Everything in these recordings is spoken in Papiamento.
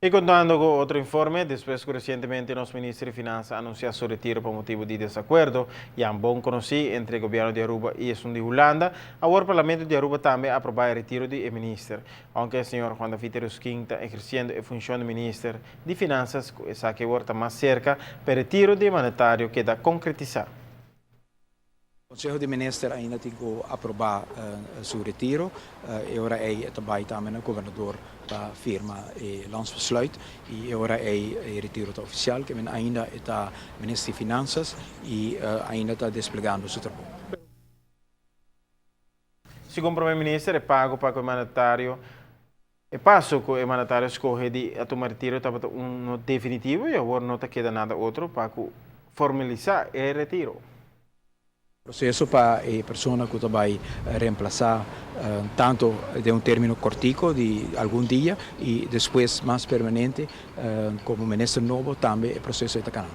Y contando cu otro informe, despues cu recientemente nos Minister di Finansa a anuncia su retiro pa motibo di desacuerdo, ya bon conoci entre gobierno di Aruba y esun di Hulanda, awor Parlamento di Aruba tambe a aproba e retiro di e minister. Aunke señor Juan David Yrausquin ta eherciendo e funcion di Minister di Finansa, esaki awor ta mas cerca pa e retiro di mandatario keda concretisa. Conseho di Minister ainda tin cu aproba su retiro. E ora ey ta bay tambe na gobernador pa firma e landsbesluit y e ora ey e retiro ta oficial, cu ainda ta Minister di Finanzas y ainda ta desplegando su trabou. Segun Prome Minister, e pago pa e mandatario e paso cu e mandatario a scoge di tuma retiro tabata un definitivo y awor no ta keda nada otro pa formalisa e retiro. Proceso pa e persona cu ta bay reemplasa, tanto den un termino cortico di algun dia y despues mas permanente como minister nobo, tambe e proceso ta cana.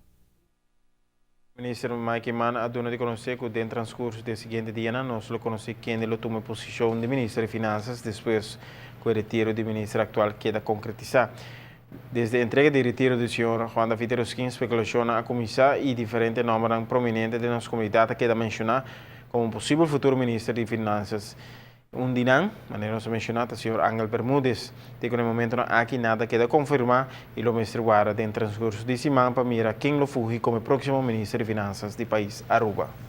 Minister Mike Eman a duna di conoce cu den transcurso di siguiente dia nos lo conoce ken lo tuma posicion di Minister di Finanzas despues cu e retiro di minister actual keda concretisa. Desde entrega di retiro di señor Juan David Yrausquin, speculacion a cuminsa y diferente nomber prominente di nos comunidad a keda menciona como un posibel futuro Minister di Finanzas. Un di nan, manera nos a menciona, señor Angel Bermudez, di cu na e momento aki nada a keda confirma y lo mester warda den transcurso di siman pa mira ken lo fungi como proximo Minister di Finanzas di pais Aruba.